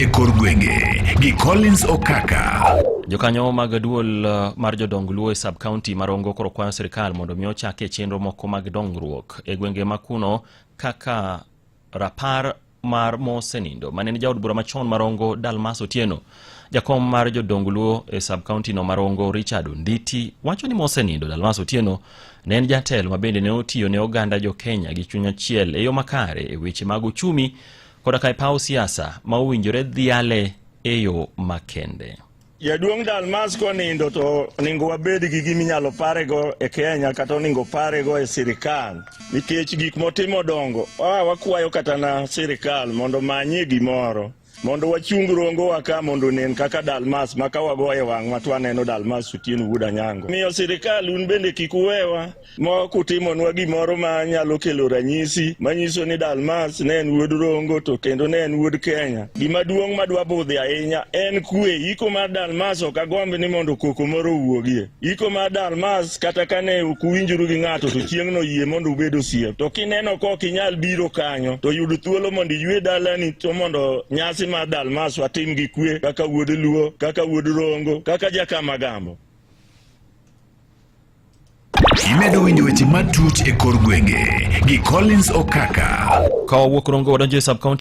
matut e kor gwenge gi Collins Okaka. Jokanyo mag duol mar jodong Luo e sub county ma Rongo koro kwayo sirkal mondo mi ochakie chenro moko mag dongruok e gwenge ma kuno kaka rapar mar mosenindo mane en jaod bura machon ma Rongo Dalmas Otieno. Jakom mar jodong Luo e sub county no ma Rongo Richard Onditi wacho ni mosenindo Dalmas Otieno ne en jatelo ma bende ne otiyo ne oganda jo Kenya gi chuny achiel e yo makare e weche mag uchumi koda ka e paw siasa ma owinjore dhiale e yo makende. Jaduong' Dalmas konindo to oningo wabed gi gima inyalo parego e Kenya kata oningo parego e sirikal nikech gik motimo dongo. Ah, wakwayo kata na sirikal mondo omanyie gimoro mondo wachung rongowa ka mondo onen kaka Dalmas ma ka wagoyo wang'wa to waneno Dalmas Otieno wuod Anyango. Miyo sirikal un bende kik uwewa ma ok utimonwa gimoro ma nyalo kelo ranyisi manyiso ni Dalmas ne en wuod Rongo to kendo ne en wuod Kenya. Gima duong' madwa budhi ahinya en kwe. Iko mar Dalmas ok agomb ni mondo koko moro owuogie. Iko mar Dalmas kata ka ne ok uwinjru gi ng'ato to chieng'no yie mondo ubed osiep. To kineno ka ok inyal biro kanyo to yud thuolo mondo iywe dalani to mondo nyasi mar Dalmas watim gi kwe kaka wuod Luo, kaka wuod Rongo, kaka Jakamagambo. Imedo winjo weche matut e kor gwenge gi Collins Okaka. Ka wawuok Rongo wadonjo e sub county.